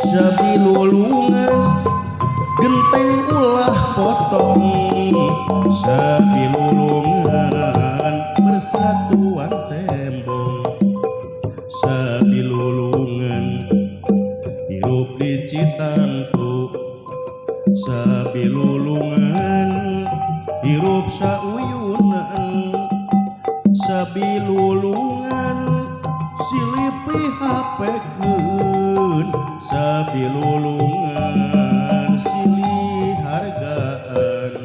Sabilulungan genteng ulah potong, sabilulungan persatuan tembong, sabilulungan hirup di Citangtu, sabilulungan hirup sauyunan, sabilulungan silih pihapekeun, sabilulungan silih hargaan,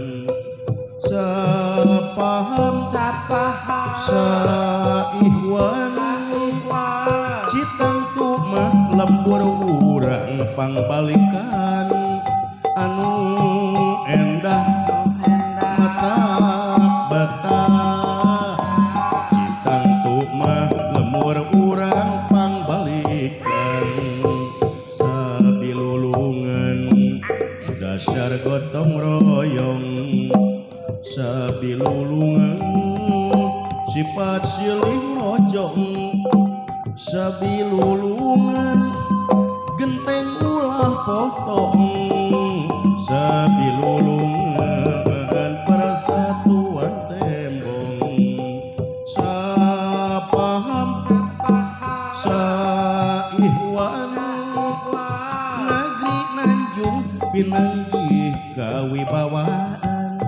sapaham Sapaham saihwan. Saihwan. Citangtu mah lembur urang pangbalikan anu endah matak betah. Citangtu mah lembur urang pangbalikan, sabilulungan dasar gotong royong, sabilulungan sifat silih rojong, sabilulungan genteng ulah potong, sabilulungan persatuan tembong, sapaham saihwan. Negeri Nanjung pinanggih kawibawaan,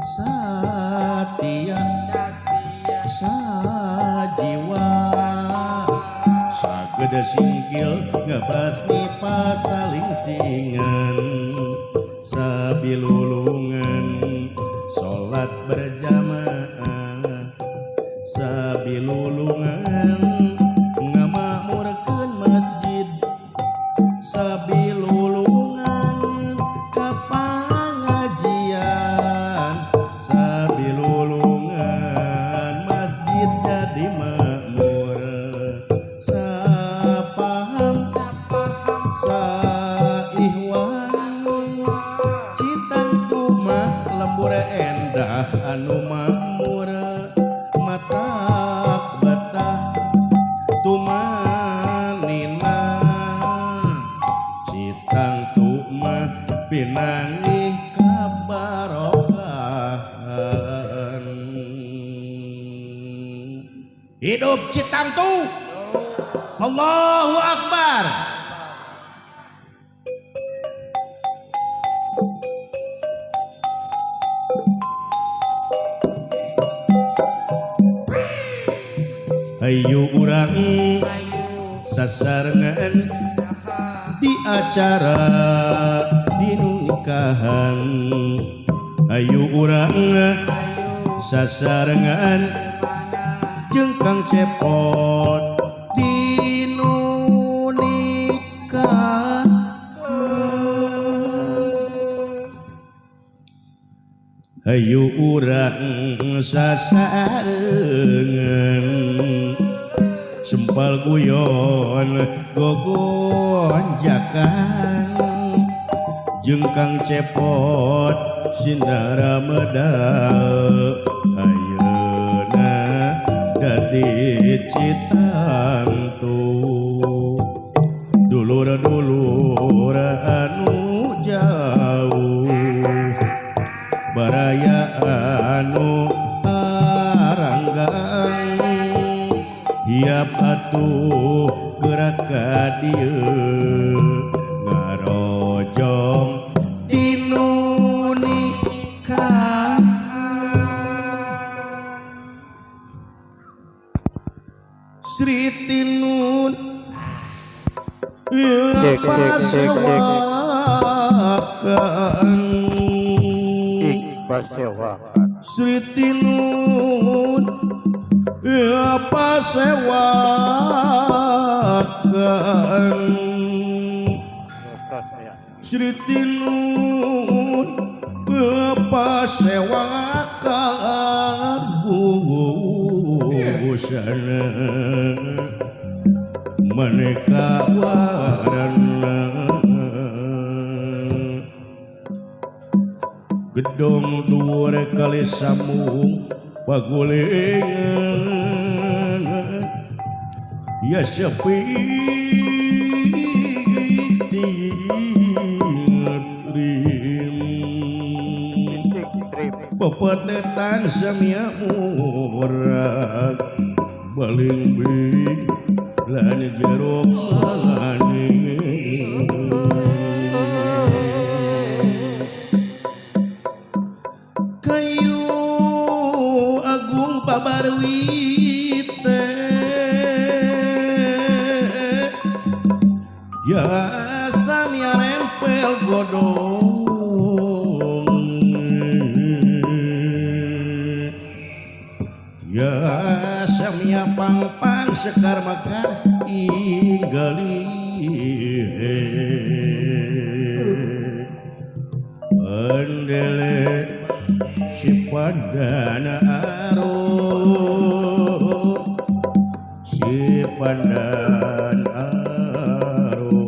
satia sajiwa, sagede singkil ngebasmi pasaling singan, sabilulungan salat berjamaah, sabilulungan ngamakmurkeun masjid, sabilulungan ka pangajian, sabilulungan masjid jadi makmur, sapaham saihwan. Citangtu mah lembur endah anu makmur matak betah tumanina. Citangtu mah pinanggih kabarokahan. Hidup Citangtu! Allahu Akbar! Ayo urang sasarengan di acara di nikahan, ayo urang sasarengan jeung Kang Cepot di nu nikahan. Ayo urang sasarengan sempal guyon gogonjakan jeung Kang Cepot sindara medal ayeuna dadi Citangtu. Dulur-dulur anu jauh, baraya anu aranggang, hiap atuh gerak ka dieu ngarojong dinu nikah. Sri Tinun. Cek, cek, cek, cek. Pasewakan. Ik pasewakan. Sri Tinun ya pasewakan. Sri Tinun pasewakan busana maneka warna, gedong dhuwur kali sambung pagulingan ya sepi. Pepetetan samia murag balimbing lan jeruk manis kayu agung pabarwite ya samia rempel godong ya samia pangpang sekar mekar inggali endele si pandana aru si pandan aru.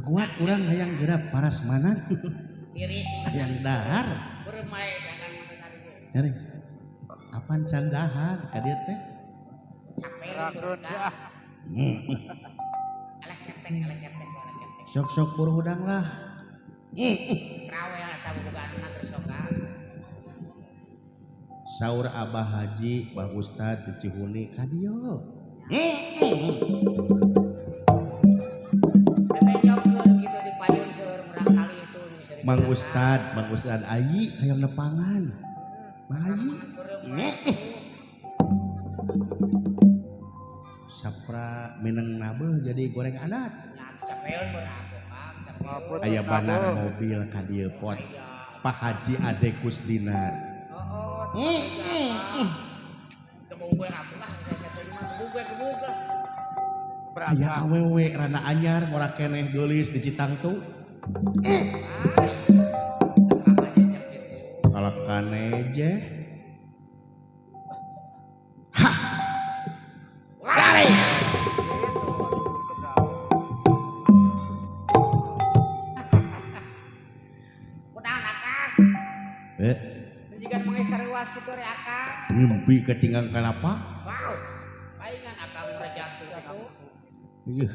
Kuat urang hayang gerap parasmanan hayang dahar nyaring apan can dahar ka dieu teh sok-sok buru hudang lah saur Abah Haji Bah Ustad di Cihuni ka dieu. Mang Ustad Ayi hayang nepangan. Mang Ayi. Sapra mineng nabeuh jadi goreng adat. Aya banar mobil ka dieu pot. Pak Haji Ade Kusdinar. Aya awewe rana anyar ngora keneh geulis di Citangtu. Kalakane je. Hah. Lari. Kunaon akang? Jiga mangai karuas kitu re akang. Mimpi ketinggang kalapa? Wow. Palingan akang ora jatuh atuh. Ih.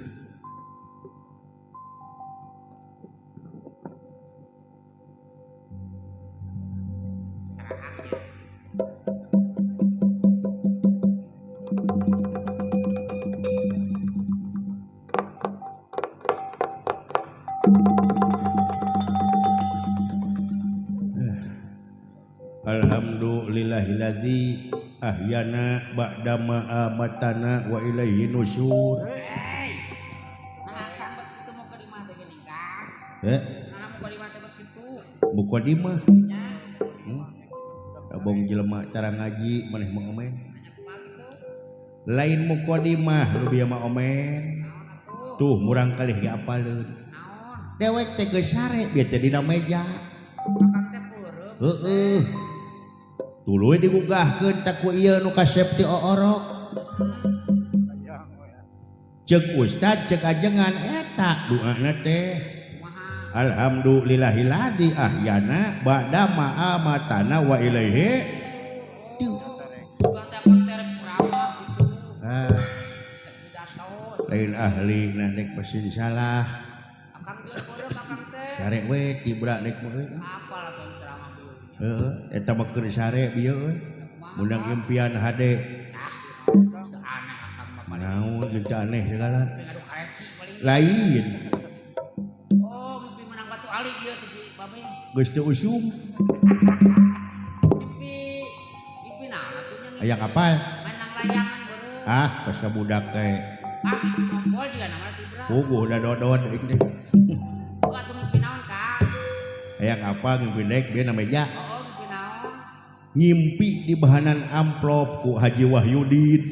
Alhamdulillahilladzi ahyana ba'da ma amatana wa ilaihi nusyur. Nah, akang bet kitu muka di mah teh geuning Kang. Nah, muka di mah teh bet kitu. Muka di mah. Abong jelema cara ngaji maneh mah omen. Lain muka di mah nu bieu mah omen. Tuh murang kalih ge apaleun. Dewek teh geus sare bieu teh dina meja. Heeh. Tuluy digugahkeun tak ku ieu nu kasep ti oorok. Ceuk ustad ceuk ajengan eta doana teh. Alhamdulillahilladzi ahyana ba'da ma amatana wa ilaihi. Nah, lain ahli nah nek mesin salah. Sarek we tibra nek mah euy. Apal atuh ceramah beunya. Heeh, eta mah keur sare bieu euy. Meunang impian hade. Naon jeung teu aneh segala. Lain. Oh, mimpi menang batu ali ieu teh si babe. Geus teu usum. Mimpi mimpi naon atuh nya? Aya kapal. Menang layangan beureum. Ah, pas ka budak teh. Ah, mimpi ngompol juga namanya tibra. Puguh da dodon aing teh. Oh, atuh mimpi naon, Kang? Aya kapal ngimpi dek bieu na meja. Oh, mimpi naon? Ngimpi di bahanan amplop ku Haji Wahyudin.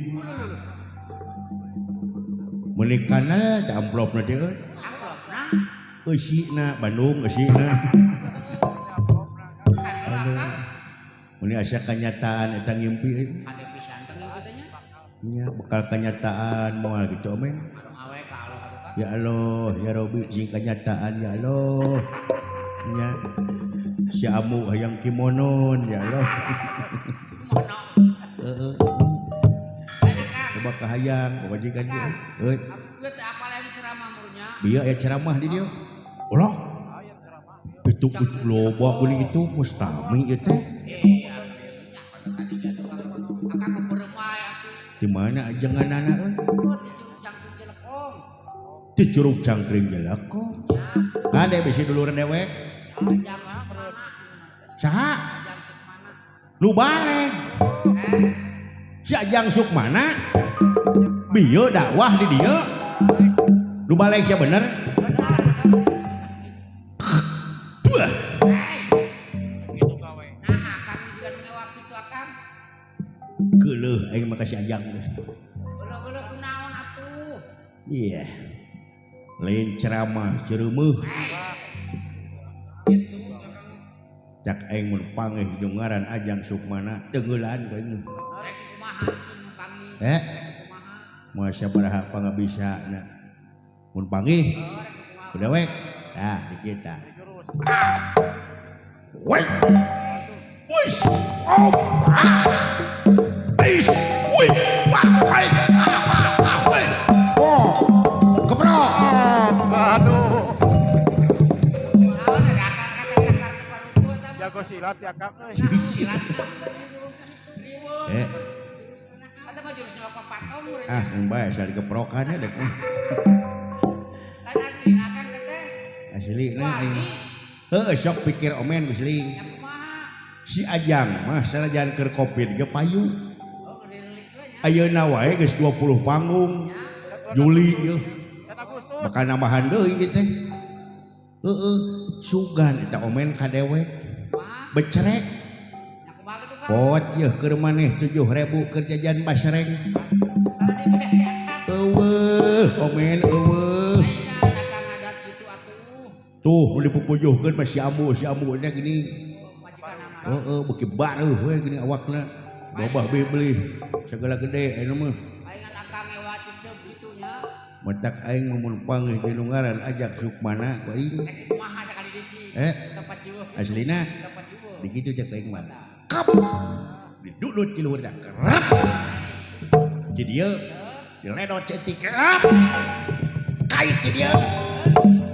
Meuni kanal teh amplopna teh euy. Amplopna? Eusina Bandung eusina. Aduh. Meuni asa kanyataan eta ngimpi euy. Ade pisan teh ngimpi teh nya. Nya bekal kanyataan moal kitu men. Aduh awe ka Allah atuh Kang. Ya Allah, ya Robi sing kanyataan ya Allah. Nya si amu hayang kimonon ya Allah. Kimono. Heeh. Coba kahayang pamajikan dia. Euy. Ieu teh apal aya ceramah murunya. Bieu aya ceramah di dieu. Ulah. Itu loba geuning itu mustami ieu teh. Tadi atuh Akang beureum wae atuh. Di mana ajenganana euy? Oh, ti Curug Cangkring Jelekong. Ti Curug Cangkring Jelekong. Kade bisi duluran dewek. Ajang Sukmana. Saha? Ajang Sukmana. Nu bareng. Si Ajang Sukmana bieu dakwah di dieu. Nu balik sia bener. Duh. Nah, Akang juga nu ngewak kitu Akang. Geuleuh aing mah ka si Ajang. Geuleuh-geuleuh kunaon atuh? Iya. Lain ceramah cereumeuh. Cak aing mun panggih jeung ngaran Ajang Sukmana deungeulan ku aing. Rek kumaha sing panggih? Eh, Kumaha? moal sabaraha pangabisana. Mun panggih udah wek. Tah di kita. Wek. Wis. Oh. Ah. Is. Wih. Wah. Wih. Ah, ah, wih. Oh. Keprok. Aduh. Naon ada Akang kata cakar teu paruku eta mah. Jago silat ya Kang euy. Silat. Riweuh. Eh, Eta mah jurus bapak patong meureun. ah, mun bae asal dikeprokan dek. Kan asli Akang teh. Asli na aing. Wani. Heuh, sok pikir omen geus ling. Ya kumaha? Si Ajang mah sanajan keur Covid ge payu. Oh, ngerilik we nya. Ayeuna wae geus 20 panggung. Juli yeuh. Kan Agustus. Bakal nambahan deui ieu teh. Heeh, sugan eta omen ka dewek. Kumaha? Becerek Nya kumaha kitu Kang? pot yeuh keur maneh 7.000 keur jajan basreng. Tara dibere Akang. Eueuh, omen eueuh. Ayeuna Akang adat kitu atuh. Tuh nu dipupujuhkeun mah si ambu teh gini. Majikan mah. Heeh, beuki bareuh we gini awakna. Babah beli segala gede anu mah. Palingan Akang ngewa ciceup kitu nya. Matak aing mah mun panggih jeung ngaran Ajak Sukmana ku aing. Rek kumaha sakali deui Ci? Eh, Tempat ciweuh. aslina Tempat ciweuh. di kitu cek aing mah. Kap. Didudut di luhur teh kerap. Di dieu diledot cetik kerap. Kait di dieu.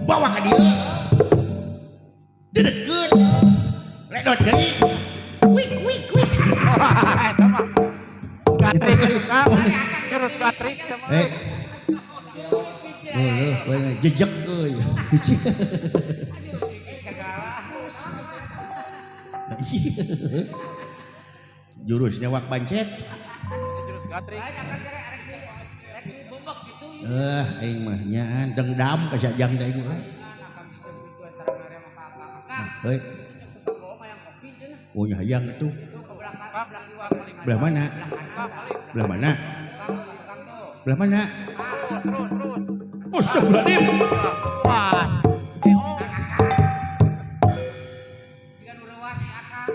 Bawa ka dieu. Dedetkeun. Ledot deui. Wik wik wik. Eta mah. Gatrik Kang. Terus gatrik sama. Eh, geuleuh we jejek euy. Segala. Jurus nyawak pancet. Jurus gatrik. Lain Akang teh rek rek dibobok kitu ieu. Eh, aing mah nyaan dendam ka si Ajang teh aing mah. Akang ciceup kitu antara mere mah ka Akang. Akang, Heuy, ciceup tukang bohong hayang kopi cenah. oh nya hayang atuh. Itu ke belakang, belah kiwa paling. Belah mana? Belah kanan. Belah mana? Tukang, tukang tuh. Belah mana? Terus terus terus. Astagfirullahaladzim. Wah. Eh, oh. Jika nu reuas si Akang.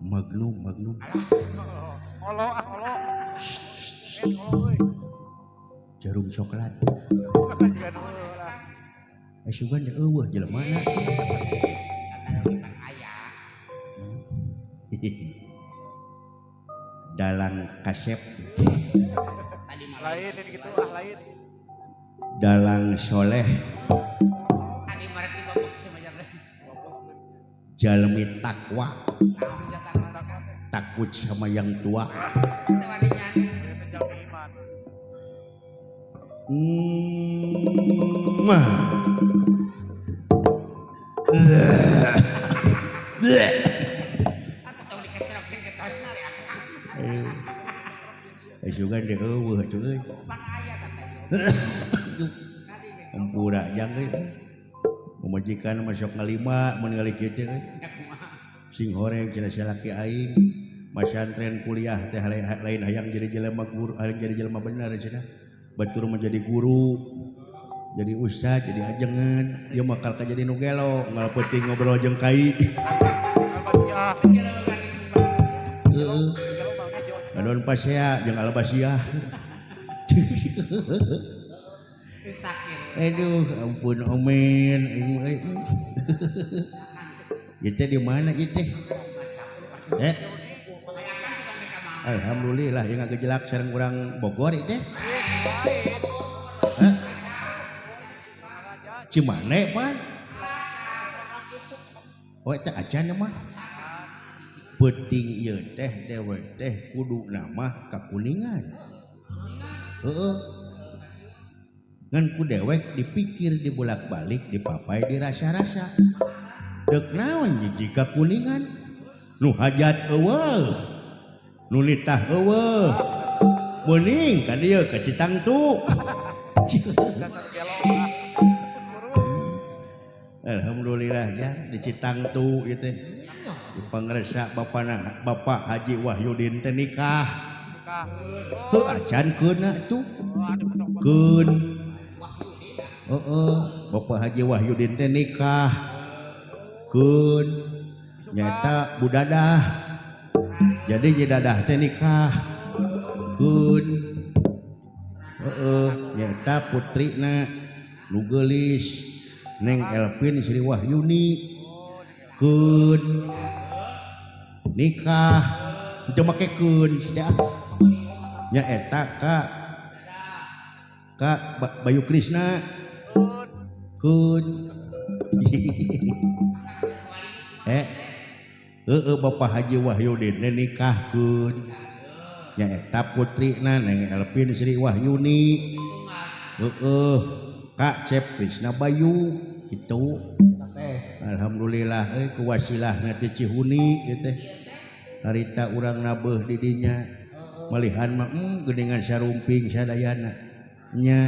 Magnum, magnum. Olo ah olo. Eh, olo euy. Jarum coklat. Juga nu lah. Eh sugan teh eueuh jelema na. Antara kita aya. Dalang kasep, Tadi mah Lain ini gitu ah lain. dalang soleh, Tadi mah rek dibobok si majar teh. Jalmi takwa. Takut sama yang tua. Sugan deh eueuh atuh euy. Ampura jang euy. Pamajikan mah sok ngalima mun ningali kieu teh euy. Sing horeng cenah salaki aing. Masantren kuliah teh lain hayang jadi jelema guru, hayang jadi jelema bener cenah. Batur mah jadi guru, jadi ustad, jadi ajengan, ieu mah kalka jadi nu gelo, ngal penting ngobrol jeung kai. Heeh. Adon pasea jeung albasiah. Aduh, ampun omen. Ieu teh di mana ieu teh? Alhamdulillah ieu ngagejelak sareng urang Bogor ieu teh. Hah? Cimane pan? Oh eta acan mah. Peuting ieu teh dewek teh kudu nama ka Kuningan. Heeh. Ngan ku dewek dipikir dibolak-balik dipapai dirasa-rasa. Deuk naon jiji ka Kuningan? Nu hajat eueuh. Nu nitah eueuh. Meuning ka dieu ka Citangtu. Alhamdulillah ya di Citangtu ieu teh. Di pangresa bapana Bapak Haji Wahyudin teh nikah. Heuh acan keuna tuh. Keun. Heeh, Bapak Haji Wahyudin teh nikah. Keun nyata budadah. Jadi nyi dadah teh nikah. Keun. Heeh, nyata putrina nu geulis Neng Elvin Sri Wahyuni. Keun nikah teu make keun sia. Nya eta ka Bayu Krisna. Keun. Heeh Bapak Haji Wahyudin nikah keun. Nya eta putrina Neng Elvin Sri Wahyuni. Heeh Kak Cep Krisna Bayu kitu. Alhamdulillah euy kuwasilahna ti Cihuni ieu teh. Harita urang nabeuh di dinya. Malihan mah geuningan sarumping sadayana. Nya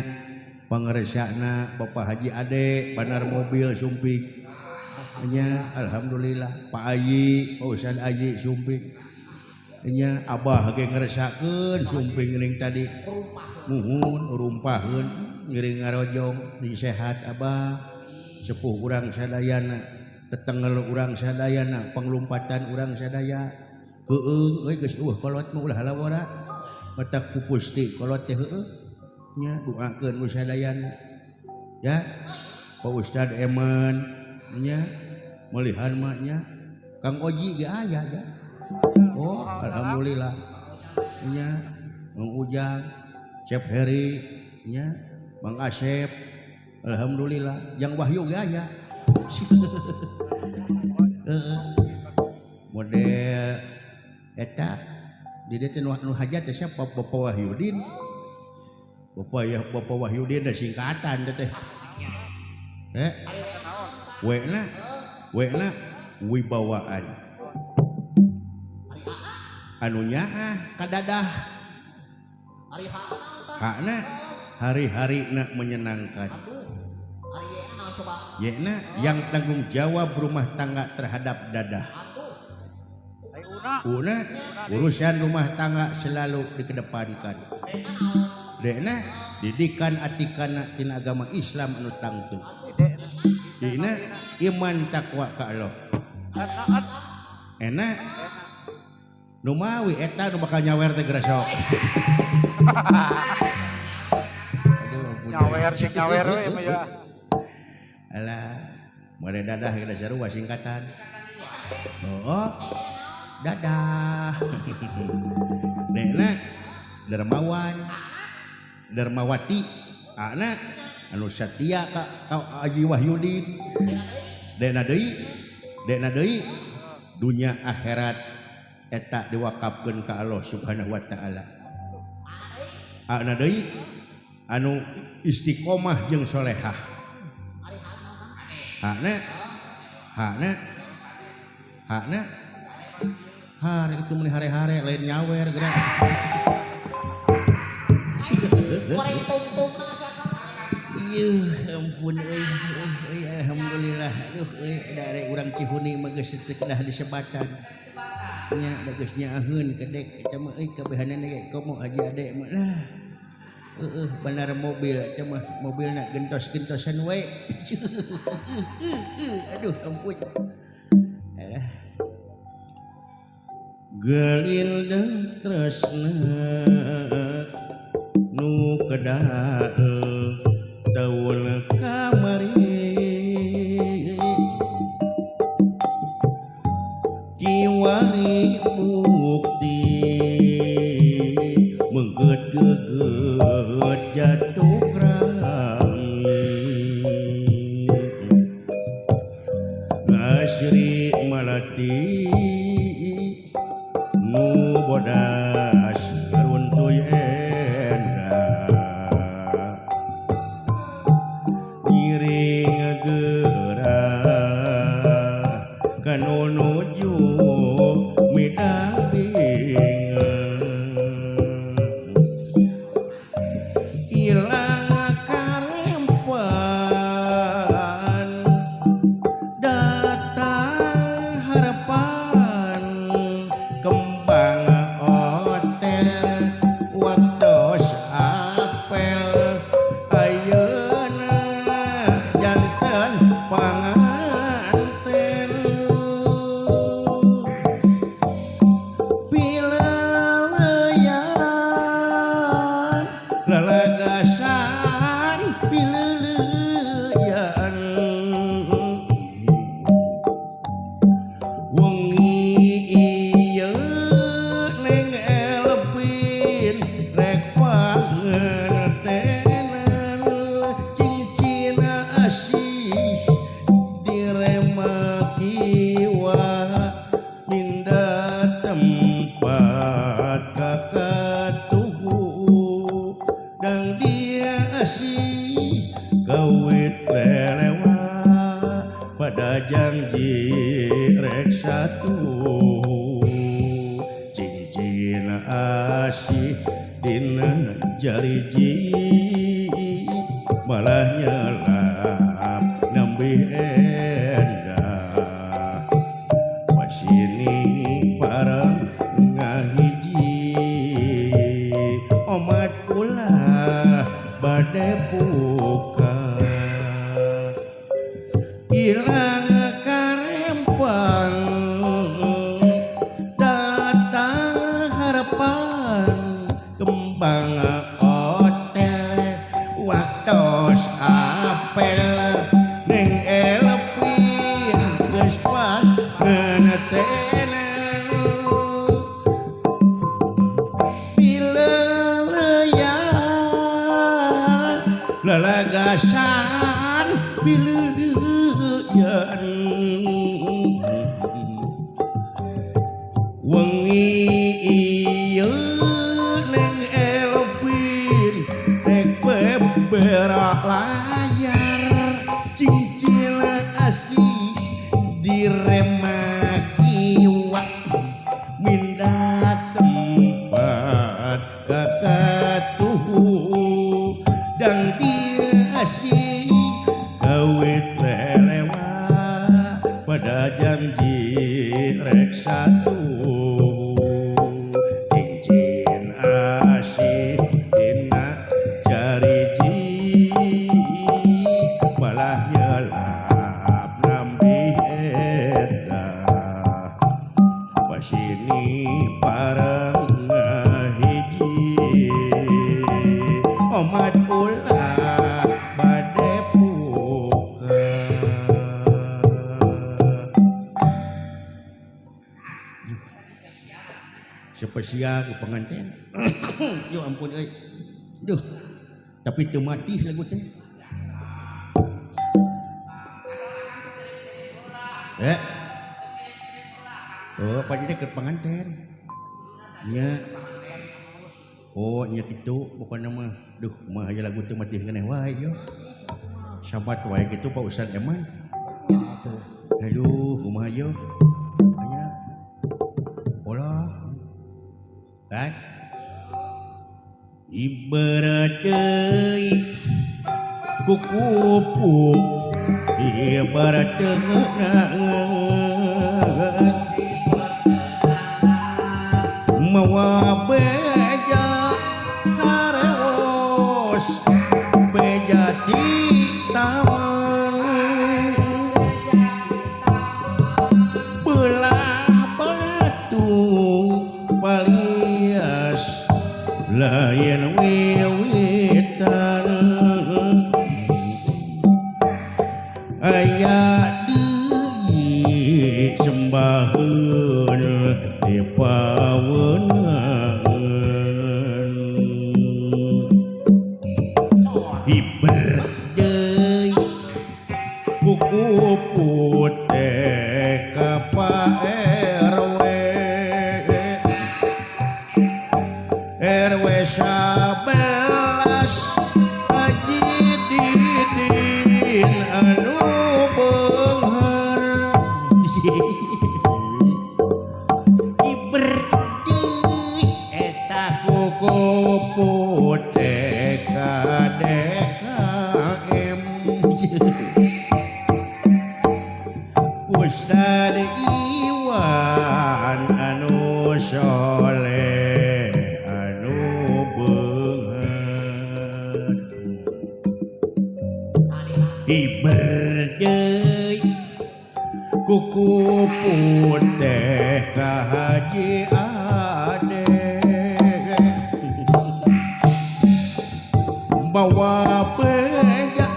pangaresana Bapak Haji Ade bandar mobil sumping. Nya alhamdulillah Pak Ayi, Pak Ustad Ayi sumping. Nya abah ge ngresakeun sumping geuning tadi. Muhun rumpaheun ngiring ngarojong di sehat abah. Sepuh urang sadayana, tetengel urang sadayana, panglumpatan urang sadaya. Heueuh euy geus eueuh kolot mah ulah lawara. Matak pupusti kolot teh heueuh. Nya doakeun nu sadayana. Ya. Pak Ustad Eman nya melihan mah nya Kang Oji ge aya ya. Oh, alhamdulillah. Nya Mang Ujang, Cep Heri nya Mang Asep. Alhamdulillah, Jang Wahyu ge aya. Heeh. Model eta di dieu teh nu hajat teh siapa Bapak Wahyudin. Bapak ya Bapak Wahyudin da singkatan teh. Wena wena wibawaan. Anu nyaah kadadah. Hakna hari-harina menyenangkan. Yena yang tanggung jawab rumah tangga terhadap dadah. Una urusan rumah tangga selalu dikedepankan. Dena didikan atikana tina agama Islam anu tangtu. Dina iman takwa ka Allah. Enak nu mawi eta nu bakal nyawer teh geura sok. Nyawer sing nyawer we mah ya. Alah, mare dadah geus sarua singkatan. Oh, dadah. Dena dermawan, dermawati, anak anu setia ka Haji Wahyudin. Dena deui Dekna deui dunya akhirat eta diwakafkeun ka Allah Subhanahu wa taala. Ana deui anu istiqomah jeung solehah. Hakna hakna hakna hare itu meni hare-hare lain nyawer geura. Goreng tungtungna asa. Ieu ampun euy euy alhamdulillah aduh euy da are urang Cihuni mah geus teu kedah disebatan. Nya da geus nyaaheun kedek eta mah euy kabehanana ge komo Haji Ade mah lah. Heeh bandar mobil eta mah mobilna gentos-gentosan wae. Aduh ampun. Alah. Gelindeng tresna nu kedah daun kamari kiwari bukti mengget-geget jatuh rami ngasri malati nu bodas runtuy endah ngiring geurah kanu nuju midang bingung ilang karempan datang harapan kembang hotel waktos apel ayeuna janten panganten pileleyan lelagasan pileleyan wengi ieu Neng Elvin rek pangantenan cincin asih direma kiwa minda tempat kakatuhu dang dia asih kawit lelewa pada janji rek satu cincin asih dina jariji malah nyelap nambih endah pasini bareng ngahiji omat ulah bade buka ilang karempan datang harapan kembang hotel waktos apel Neng Elvin geus pangantenan pileleyan lelagasan pileleyan wengi ieu Neng Elvin rek beberak layar cincin asih direma kiwa minda tempat kakatuhu dang dia asih kawit lelewa pada janji rek satu cincin asih dina jariji malah nyelap nambih endah pasini bareng ngahiji omat ulah bade buka. Spesial ku pengantin. Yo ampun euy. Duh. Tapi teu mati lagu teh. Eh. Oh, Pak Dede keur panganten. Nya. Oh, nya kitu pokona mah. Duh, mah aya lagu teu mati ngeuneh wae yo. Sabat wae kitu Pak Ustad Eman. Aduh, kumaha yo? Nya. Olah. Kan? Ibarat deui kukupu ibarat teungeunangan mawa beja hareos beja di taman belah batu palias lain wiwitan aya deui sembaheun di paweunangan hiber deui kuku putih ka Pak RW RW 11 Haji Didin anu beunghar Iber deui eta kuku putih ka DKM Ustad Iwan anu soleh anu beunghar Iber deui kuku putih ka Haji Ade bawa beja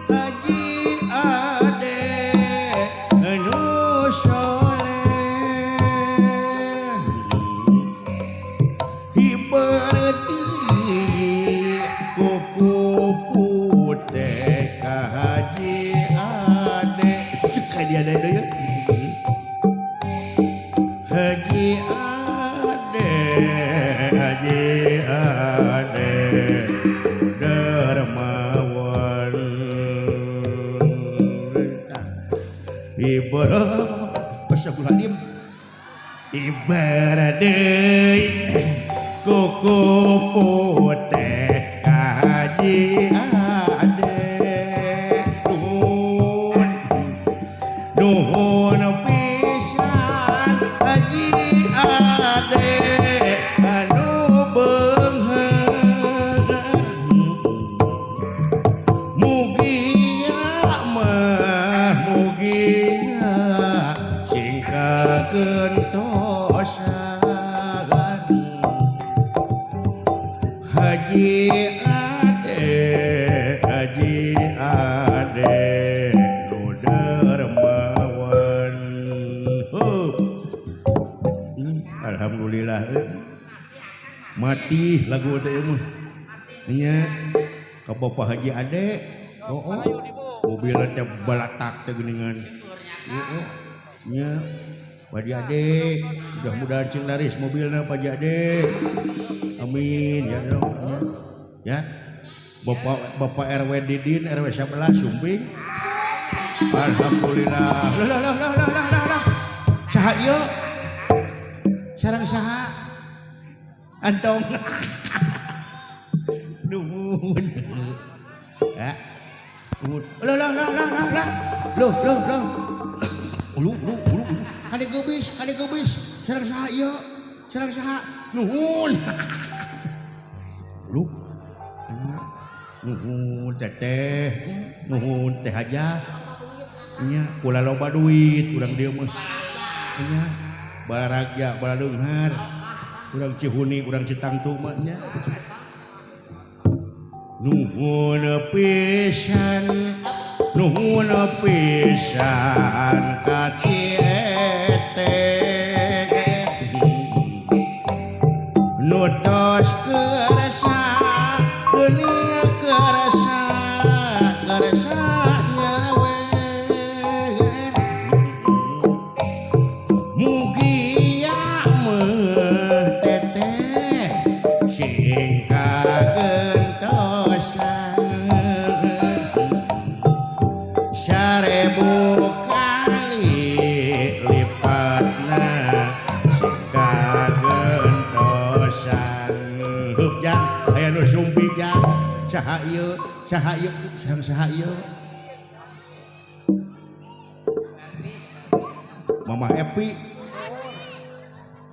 Haji Ade anu soleh Hiber deui kuku putih ka Haji Ade cek dia ada ya Haji Ade Haji Ade Dermawan Ibarat Astagfirullahaladzim Ibarat deui kuku putih ka Haji Ade nuhun nuhun pisan Haji Ade anu beunghar mugia mah mugia sing kagentosan Haji Ade Haji Ade nu dermawan. Alhamdulillah mati lagu teh mah nya ka Bapak Haji Ade. Oh, oh. Mobilna teh balatak teh geuningan. Heeh. Nya Pak Haji Ade, mudah-mudahan cing laris mobilna Pak Haji Ade. Amin ya Allah. Ya. Bapak Bapak RW Didin RW 11 Sumping. Alhamdulillah. Lah lah lah lah lah lah lah. Saha ieu? Sareng saha? Antong. Nuhun. Ya. Nuhun. Lah lah lah lah lah lah. Loh loh loh. Ulu ulu ulu ulu. Kade geubis, kade geubis. Sareng saha ieu? Sareng saha? Nuhun. Lu. Nuhun teteh, nuhun teh aja. Nya ulah loba duit urang dieu mah. Nya balaraja, balaleunghar. Urang Cihuni, urang Citangtu mah nya. Nuhun pisan, nuhun pisan ka Ciete. Nu tos kersa, geuning kersa, kersa nyawer. Mugi 1000 kali lipatna sing kagentosan. Hup jang, aya nu sumping jang. Saha ieu? Saha ieu? Sareng saha ieu? Mama Epi.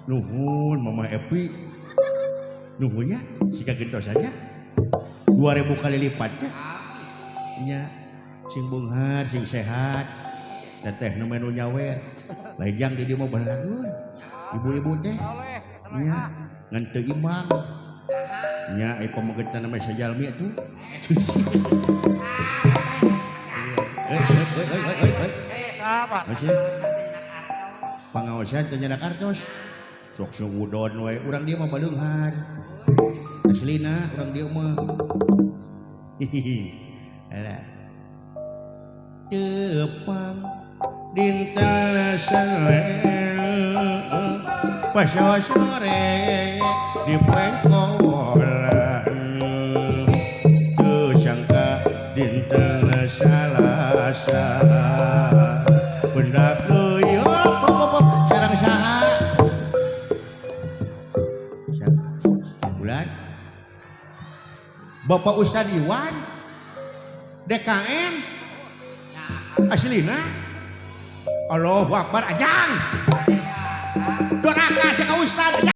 Nuhun Mama Epi. Nuhunnya si kagentosannya 2000 kali lipatnya. Nya sing beunghar, sing sehat. Teteh nu menu nyawer. Lejang di dieu mah balalageun. Ibu-ibu teh nya ngan teu imbang. Nya ai pamegetna mah sajalmi atuh. Eh eh eh eh eh eh. Masih pangaosan teh nyedak artos. Sok sungudon we urang dieu mah baleunghar. Aslina urang dieu mah. Hihihi. Alah. Tepang dinten Senin pas sore di pengkolan teu sangka dinten Salasa bendak leuyeung sareng saha bulan Bapak Ustad Iwan DKM aslina. Allahu Akbar ajang.